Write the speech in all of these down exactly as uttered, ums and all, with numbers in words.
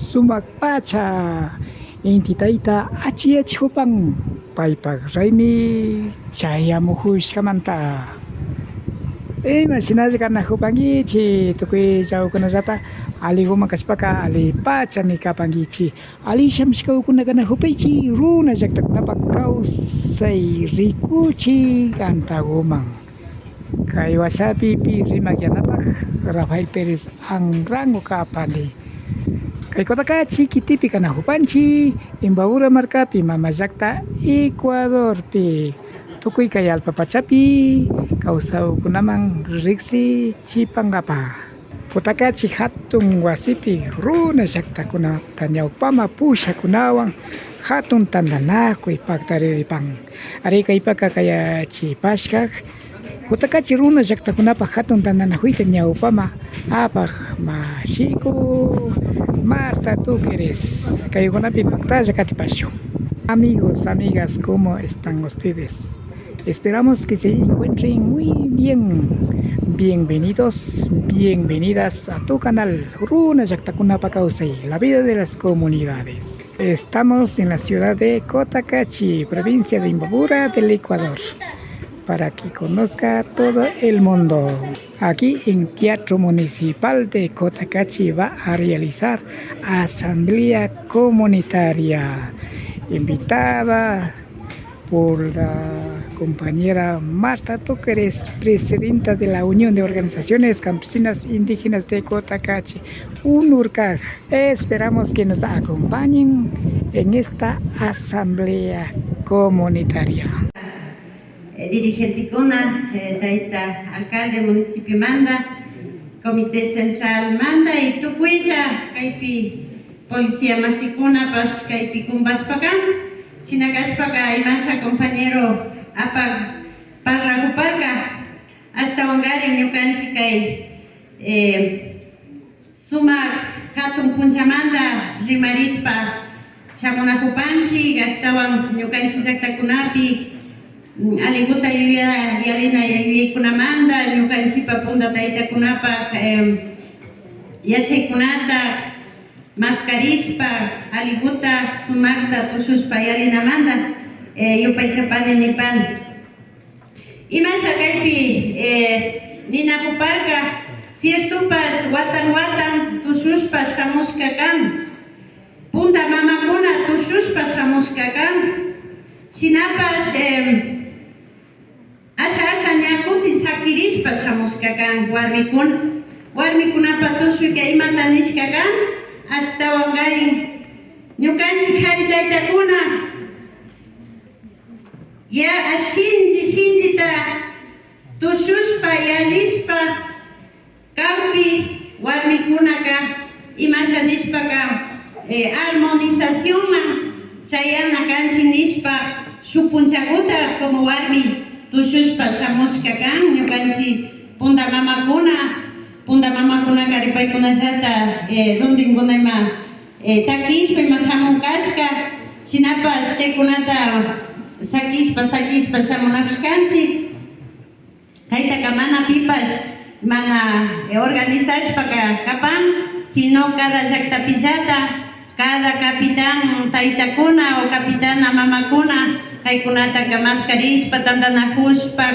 Sumak pacha, inti tayta achiyachijupan paypak raymi chayamujushkamanta. Imashinalla kanajupankichi, tukuy chawkunallata aliguman kashpaka ali pachami kapankichi. Ali shamushkakuna kanajupaychi runa llaktakunapak kawsay rikuchik antaguman. Kay washapi pi rimak yanapak Rafael Pérez Anrango kapani. Kay Cotacachi kitipi kanajupanchi, Imbabura markapi, mama llakta Ecuadorpi, tukuy kay allpa pachapi kawsakkunaman riksichipankapak. Cotacachi hatun wasipi runa llaktakunata ñawpama pushakunawan hatun tantanakuy paktariripan. Ari kaypaka kayachipashka Cotacachi runa llaktakunapak hatun tantanakuyta ñawpama apak mashiku Marta Tuqueres. Kaykunapi paktalla katipashun. Amigos, amigas, ¿cómo están ustedes? Esperamos que se encuentren muy bien. Bienvenidos, bienvenidas a tu canal Runa Llaktakunapak Kawsay, la vida de las comunidades. Estamos en la ciudad de Cotacachi, provincia de Imbabura del Ecuador, para que conozca todo el mundo. Aquí en Teatro Municipal de Cotacachi va a realizar asamblea comunitaria, invitada por la compañera Marta Tuqueres, presidenta de la Unión de Organizaciones Campesinas Indígenas de Cotacachi, UNORCAC. Esperamos que nos acompañen en esta asamblea comunitaria. Eh, dirigentekuna, eh, tayta alcalde municipiomanta, comité centralmanta y tukuylla kaypi policía mashikunapash kaypi kumpashpa kan. Shina kashpaka imasha compañero apak parlakuparka, ashtawankarin ñukanchik kay, eh, sumak hatun punllamanta rimarishpa shamunakupanchik, ashtawan ñukanchik llaktakunapi, mm, allikuta yuya-, yalina yuyaykunamanta, ñukanchikpa punta taytakunapak, em, yachaykunata maskarishpa, allikuta sumakta tushushpa yalinamanta, eh, yupaychapani nipani. Imasha kaypi, eh, ninakuparka, ciertopash watan watan tushushpa shamushka kan. Punta mamakuna tushushpa shamushka kan. Shinapash, em, asha asha ña kutin sakirishpa shamushka kan warmikuna. Warmikunapa tushuyka imata nishka kan, ashtawankarin ñukanchik kari taytakuna, ya, shinlli, shinllita tushushpa, yalishpa, kakpi warmikunaka imasha nishpaka, eh, armonizacionman chayana kanchik nishpa, shuk punchakuta como warmi tushushpa shamushka kan, ñukanchik punta mamakuna, punta mamakunaka ripaykunallata, eh, rundinguna ima, eh, takishpa ima shamun kashka, shinapash chaykunata sakishpa, sakishpa shamunakushkanchik. Kaytaka mana pipash mana, eh, organizashpaka kapan, sino cada llaktapillata, cada capitán taytakuna o capitana mamakuna kaykunataka maskarishpa, tantanakushpa,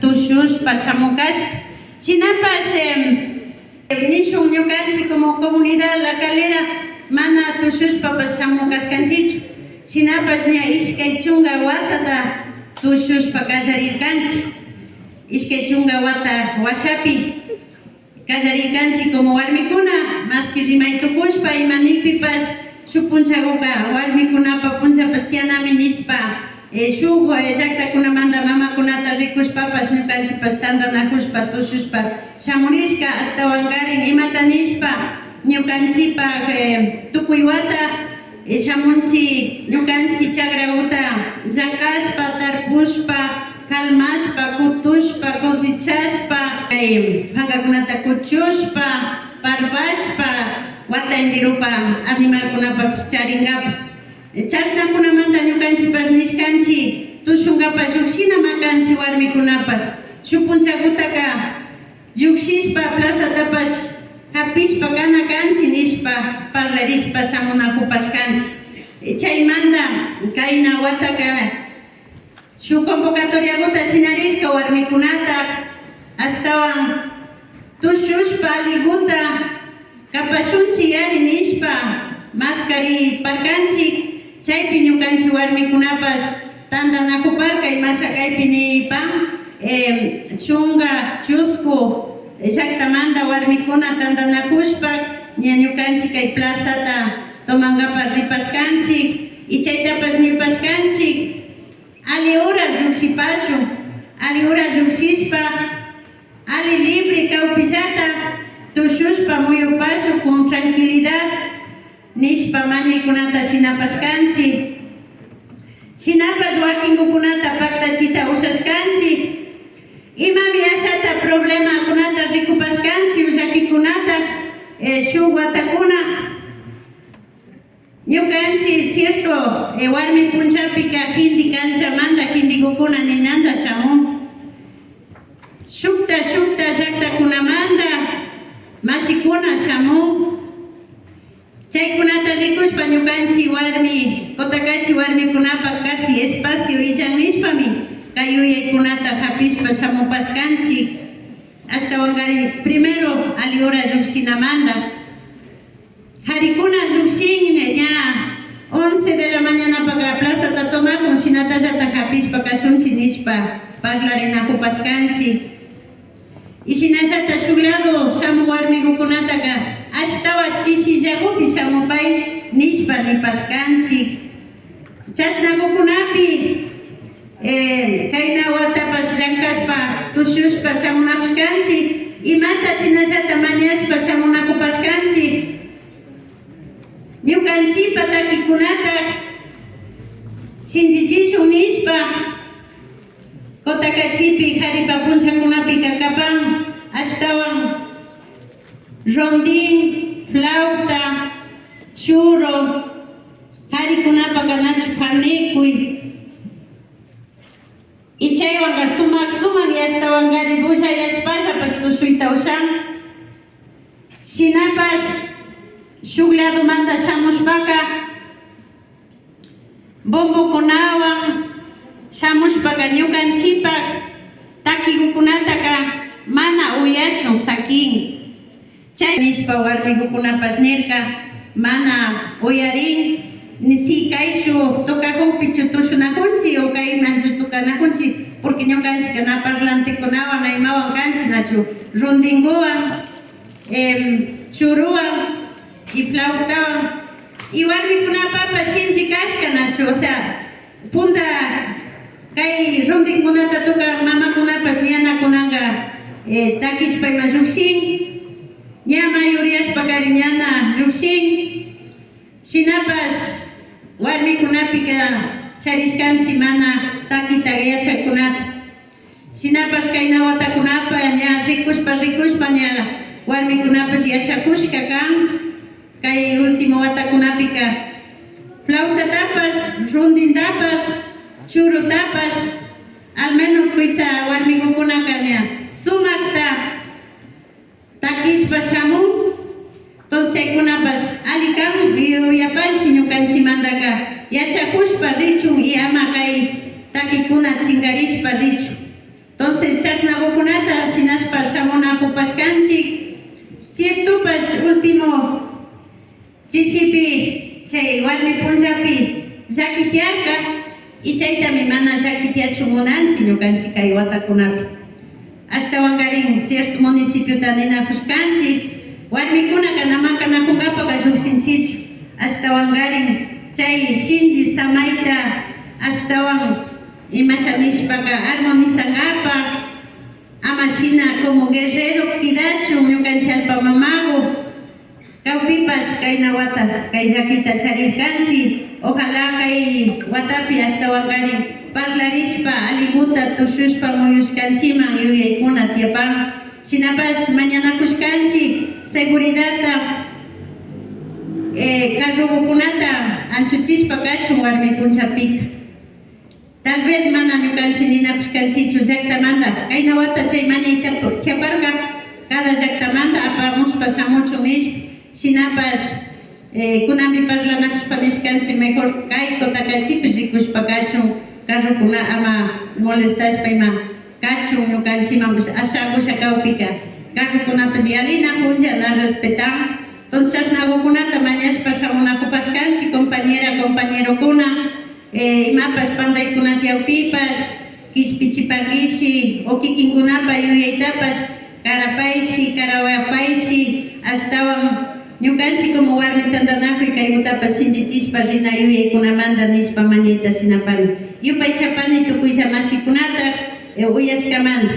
tushushpa shamun kashka. Shinapash, em, nishun ñukanchik como comunidad La Calera mana tushushpapash shamun kashkanchikchu. Shinapash ña ishkay chunka watata tushushpa kallarirkanchik. Ishkay chunka wata washapi kallarirkanchik como warmikuna, maski rimay tukushpa ima nikpipash, shuk punchakuka warmikunapa punchapash tiyanami nishpa, eh, shuk, eh, llaktakunamanta mamakunata rikushpapash ñukanchikpash tantanakushpa tushushpa shamurishka, ashtawankarin imata nishpa ñukanchikpak, eh, tukuy wata, eh, shamunchik ñukanchik chakrakuta llankashpa, tarpushpa, kalmashpa, kutushpa, cosechashpa, kay pankakunata kuchushpa, parpashpa, wata enteropa animalkunapapash charinkapak. Chashnakunamanta ñukanchikpash nishkanchik, tushunkapak llukshina makanchik warmikunapash. Shuk punchakutaka llukshishpa plazatapash hapishpa kana kanchik nishpa parlarishpa shamunakupashkanchik. Chaymanta kayna wataka shuk convocatoriaguta shinarirka warmikunata ashtawan tushushpa aliguta kapashunchik yari nishpa maskariparkanchik. Chaypi ñukanchik warmikunapash tantanakuparka imasha kaypi nipan, em, chunka chusku llaktamanta warmikuna tantanakushpa ña ñukanchik kay plazata tomankapak ripashkanchik y chaytapash nipashkanchik. Alli horas llukshipashun, alli horas llukshishpa alli libre kawpillata tushushpa muyupashun con tranquilidad nishpa mañaykunata shinapashkanchik. Shinapash wakinkukunata paktachita ushashkanchik. Imami ashata problemakunata rikupashkanchik o llakikunata, eh, shuk watakuna. Ñukanchik cierto, eh, warmi punchapika hindi kanchamanta hindikukuna ninanta shamun. Shukta shukta llaktakunamanta mashikuna shamun. Chaykunata rikushpa ñukanchik warmi, Cotacachi warmikunapak casi espacio illan nishpami kay yuyaykunata hapishpa shamupashkanchik. Ashtawankarin primero alli hora llukshinamanta. Karikuna llukshin ña once de la mañanapaka plazata tomakun, shinatallata hapishpa kashunchik nishpa parlarinakupashkanchik. Y shinallata shuk lado shamuk warmikukunataka ashtawan chishillakupi shamupay nishpa nipashkanchik. Chashnakukunapi, eh, kayna watapash llankashpa tushushpa shamunakushkanchik, imata shinallata mañashpa shamunakupashkanchik. Ñukanchikpa takikunata shinchichishun nishpa, Cotacachipi karipa punchakunapika kapan ashtawan rondín, flauta, churu, karikunapaka nachu panikuy. Y chaywanka sumak sumak y ashtawankari bullayashpallapash tushuyta ushan. Shinapash shuk ladomanta shamushpaka bombokunawan shamushpaka ñukanchikpak takikukunataka mana uyachun sakin. Chay nishpa warmikukunapash nirka, mana uyarin, ni si kaychu tocakukpichu tushunakunchik o kaymanchu tocanakunchik, porque ñukanchikka na parlantekunawan na imawan kanchik nachu, rondinkuwan, em, churuwan y flautawan y warmikunapapash shinchi kashka nachu, o sea, punta kay rondinkunata tocak mamakunapash ñana kunanka, eh, takishpa ima llukshin, ña mayoriyashpakari ñana llukshin. Shinapash warmikunapika charishkanchik mana takita yachakkunata. Shinapash kayna watakunapa ña rikushpa rikushpa ña warmikunapash yachakushka kan. Kay último watakunapika flautatapash, rondintapash, churutapash, al menos kuytsa warmikukunaka ña sumakta takishpa shamun. Entonces chaykunapash alli kan, uyapanchik ñukanchikmantaka yachakushpa richun y ama kay takikuna chinkarishpa richun. Entonces chashnakukunata shinashpa shamunakupashkanchik. Ciertopash último chishipi chay warmi punllapi llakitiarka y chaytami mana llakitiachun munanchik ñukanchik kay watakunapi. Ashtawankarin cierto municipiota ninakushkanchik, warmikunaka na makanakunkapaka llukshinchikchu. Ashtawankarin chay shinchi samayta ashtawan imasha nishpaka armonizankapak, ama shina como guerrero kidachun ñukanchik allpa mamaku. Kawpipash kayna wata kay llakita charirkanchik. Ojalá kay watapi ashtawankarin parlarishpa, alliguta tushushpa muyushkanchikman yuyaykuna tiyapan. Shinapash mañanakushkanchik seguridadta, eh, carrokunata anchuchishpa kachun warmi punchapika. Tal vez mana ñukanchik ninakushkanchikchu llaktamanta. Kayna wata chay mañayta tiyaparka cada llaktamanta apamushpa shamuchun nishpa, shinapash, eh, kunanpi parlanakushpa nishkanchik, mejor kay Cotacachipi rikushpa kachun, carrokuna ama molestashpa ima kachun, ñukanchikmanpash ashakusha kawpika carrokunapash yalina punlla na respetan. Entonces chashnakukunata mañashpa shamunakupashkanchik, compañera, compañerokuna, eh, imapash pandaykuna tiyakpipash kishpichipankishi o kikinkunapa yuyaytapash karapayshi, karawapayshi, ashtawan ñukanchik como warmi tantanakuy kaykutapash shinchichishpa rina yuyaykunamanta nishpa mañayta shinapani. Yupaychapani tukuylla mashikunata, eh, uyashkamanta.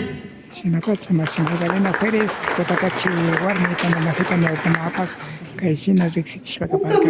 Shinapacha mashin Magdalena Pérez, Cotacachi warmi tantanakuta ñawpaman apak, kay shina riksichishpa kaparka.